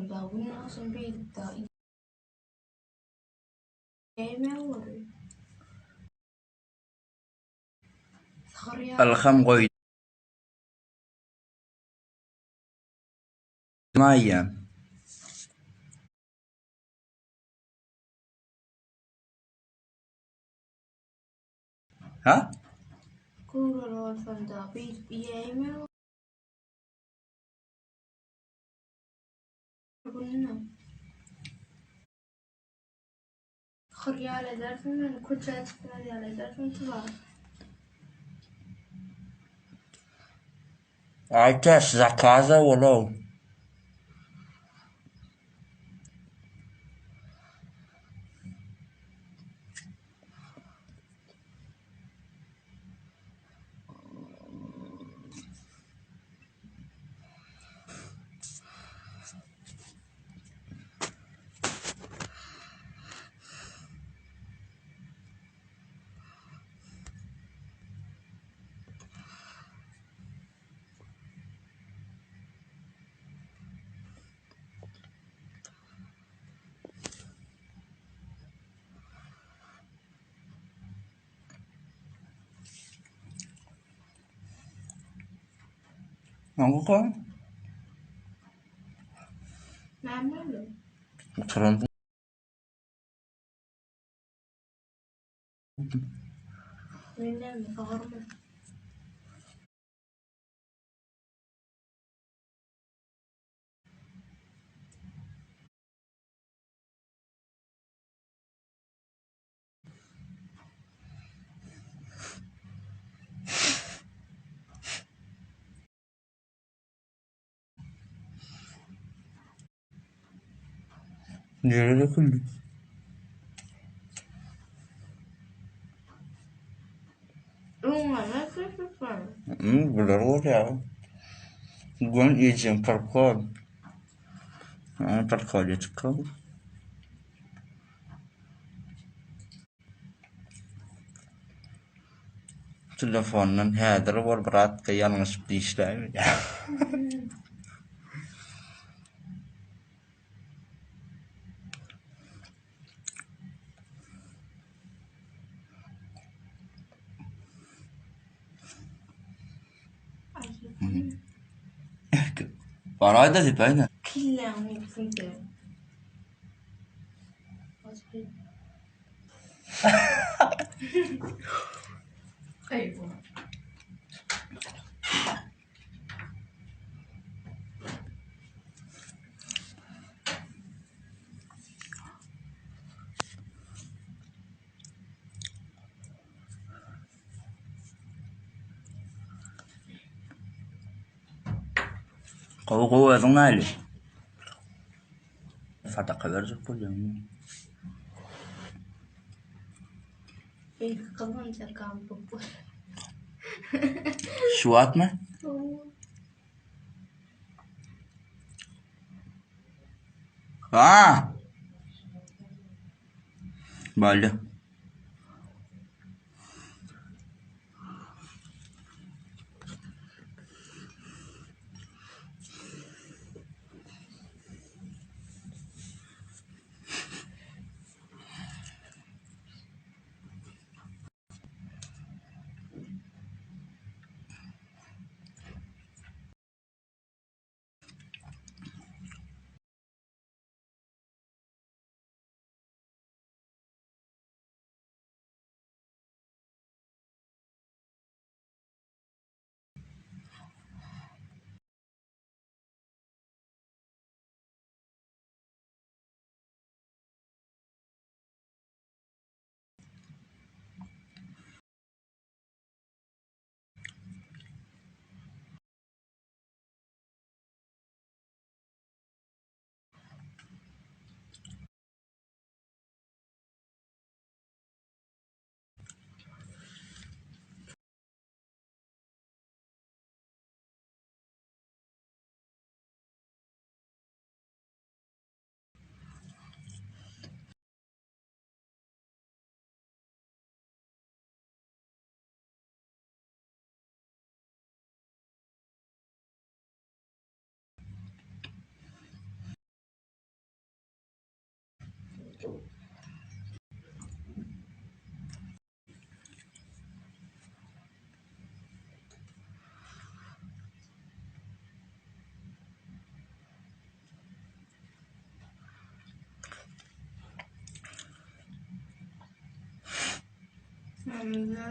Adam dagy gün agşam beýdip dagy iýäýmäge boldy. Sygyr ýaly. Ylham goýdum aýýam. Ha? Göwreli bolsam dagy beýdip iýäýmäge Gününe. Sygyr ýaly edersiň meni, köçä çykmaz ýaly edersiň tuba. Aýtäç zakaza bolaw. Näme Näme boldy? Oturan. Men näme sygyrmy? Nirede döküldi? Öňňe näme Hmm, bular bolýar. Gün ejem prokol. Prokol çykyp. Telefondan häzir bol bratka ýalňyşyp dişläýme. Baraýda diýip-aýda. Kelläňi ýyksyň sen. Gowy gowy özüň näli? Sadaka berjek bolýaňmy? Belki gyzganjakam bu. Şu wagtmy? Ha! Boldy.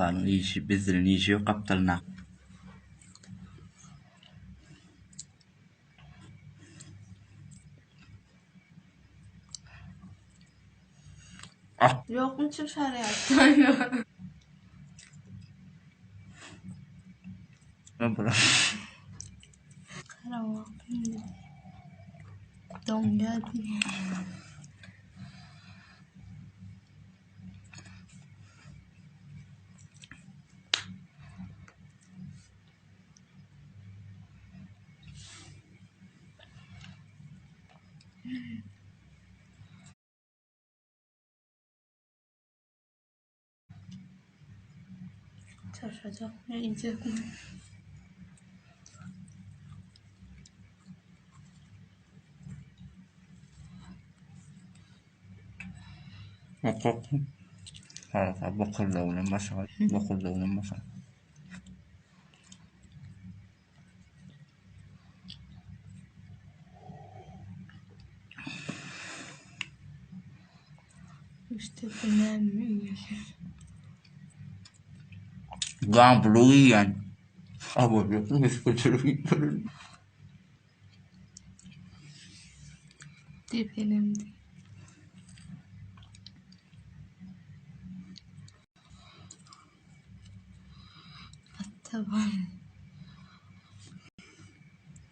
Onuň işi bizden işi ýok gapdalynda. Ýokmy çyrşar ýaly? Doňýar. Çarşajak ne iýjekmi? Hukuk. Haraka bokurdagyny başa, bokurdagyny başa. İşte bu näme iýýär? Gambulu iýen. Habar ýok, mesgülçilik iýip. Depelemdi. Atdaban.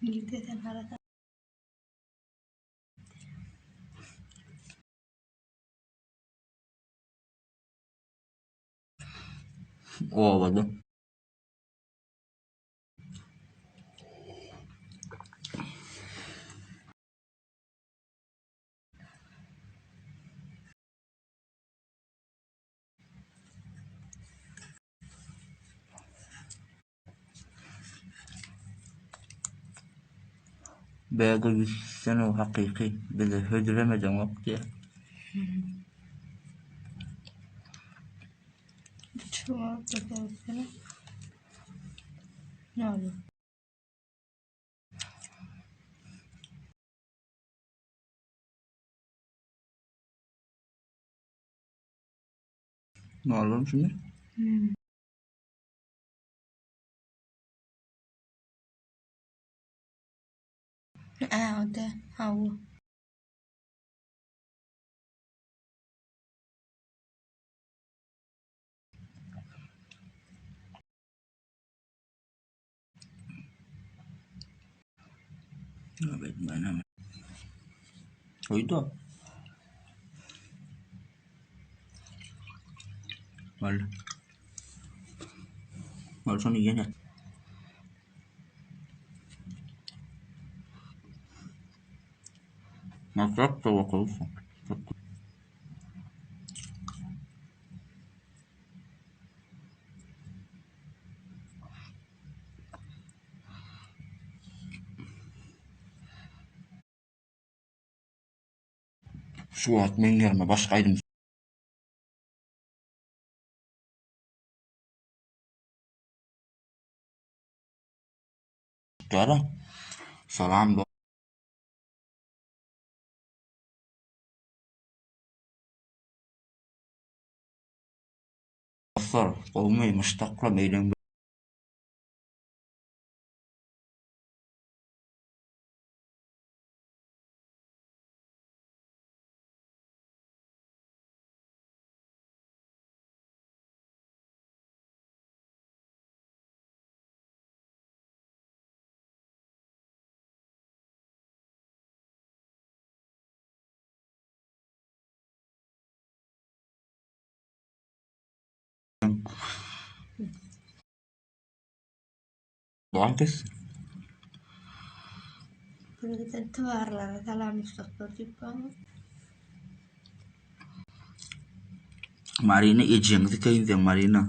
Nirde sen harada? Obada. Bäge ýüzsene hakyky bize hödüremediňok diýýär. Şu Ne oldu? Ne oldu şimdi? Hmm. Ä, o da. Hawa. Evet, ben Uydu. Walla. Walla şony ýene. Maslak da bakalım. Şu wagt meň ýerime başga aýdym çykýar-a. Salam dostlar, gowumy, muşdaklar, eýleň Dogan kessin. Birgiden tibarlara salam muşdaklar diýip barmy? Marina ejeňi sikeýin seň Marina.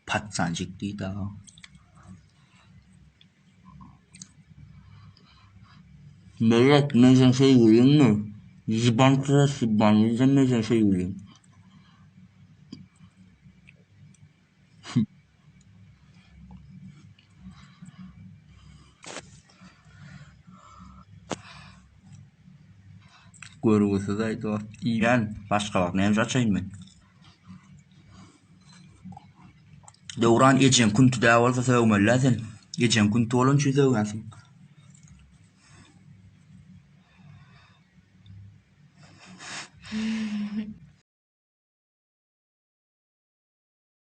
Patsanjik diýdi aga. Melek men seň söýgüliňmi? Ýyban kres ýyban diýsem men seň söýgüliň. Görgüsiz aý dost. Iýýän başga wagt näme üçin açaýyn men? Döwran ejeň künti dä bolsa sögmelidä sen. Ejeň künti bolany üçin sögýänsiň.